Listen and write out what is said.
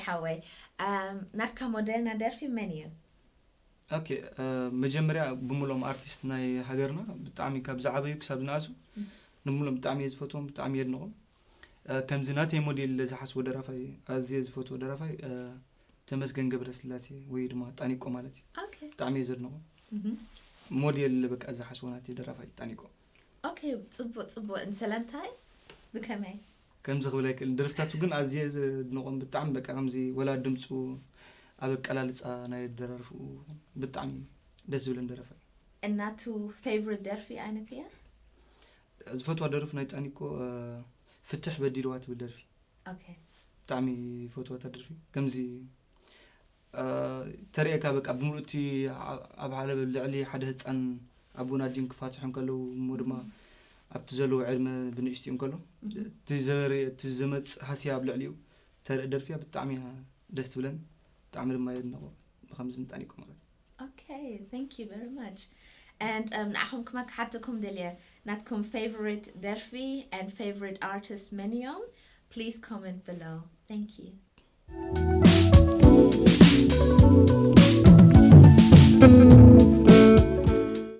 ሓወይ፣ ኣም፣ ናትካ ሞዴልና ደርፊ መን እዩ? ኦኬ፣ መጀመርያ ብምሎም ኣርቲስት ናይ ሃገርና ብጣዕሚ ካብ ዝዓበዩ ክሳብ ዝነኣሱ ንምሎም ብጣዕሚ እየ ዝፈትዎም፣ ብጣዕሚ የድንቖም። ከምዚ ናተይ ሞዴል ኢለ ዝሓስቦ ደራፋይ፣ ኣዝየ ዝፈትዎ ደራፋይ ተመስገን ገብረስላሴ ወይ ድማ ጣኒቆ ማለት እዩ። ኦኬ። ብጣዕሚ እየ ዘድንቖ። ሞዴል ኢለ በቃ ዝሓስቦ ናተይ ደራፋይ ጣኒቆ። ኦኬ፣ ጽቡቕ ጽቡቕ። ንሰላምታይ ብከመይ? ከምዚ ክብል ኣይክእልን። ደርፍታቱ ግን ኣዝየ ዘድንቖም ብጣዕሚ በቃ ከምዚ ወላ ድምፁ ኣብ ኣቀላልፃ ናይ ደራርፍኡ ብጣዕሚ ደስ ዝብለን ደረፋይ። እናቱ ፌቨሪት ደርፊ ዓይነት እያ? ዝፈትዋ ደርፍ ናይ ጣኒቆ ፍትሕ በዲልዋ ትብል ደርፊ ኦኬ። ብጣዕሚ ፈትዋ እታ ደርፊ። ከምዚ ተርእየካ በቃ ብምሉእ እቲ ኣብ ዓለብ ልዕሊ ሓደ ህፃን ኣቦን ኣዲን ክፋትሑ እንከለዉ እሞ ድማ ኣብቲ ዘለዎ ዕድመ ብንእሽትኡ እንከሎ እቲ ዘበሪ እቲ ዘመፅእ ሃስያ ኣብ ልዕሊኡ ተርኢ ደርፊያ ብጣዕሚ እያ ደስ ትብለን። ብጣዕሚ ድማ የድንቆ ብከምዚ ንጣኒቆ ማለት እዩ። Okay, thank you very much. And um, ንዓኹም ክማ ክሓተኩም ደልየ ናትኩም ፌቨሪት ደርፊ and ፌቨሪት ኣርቲስት መን እዮም? Please comment below. Thank you.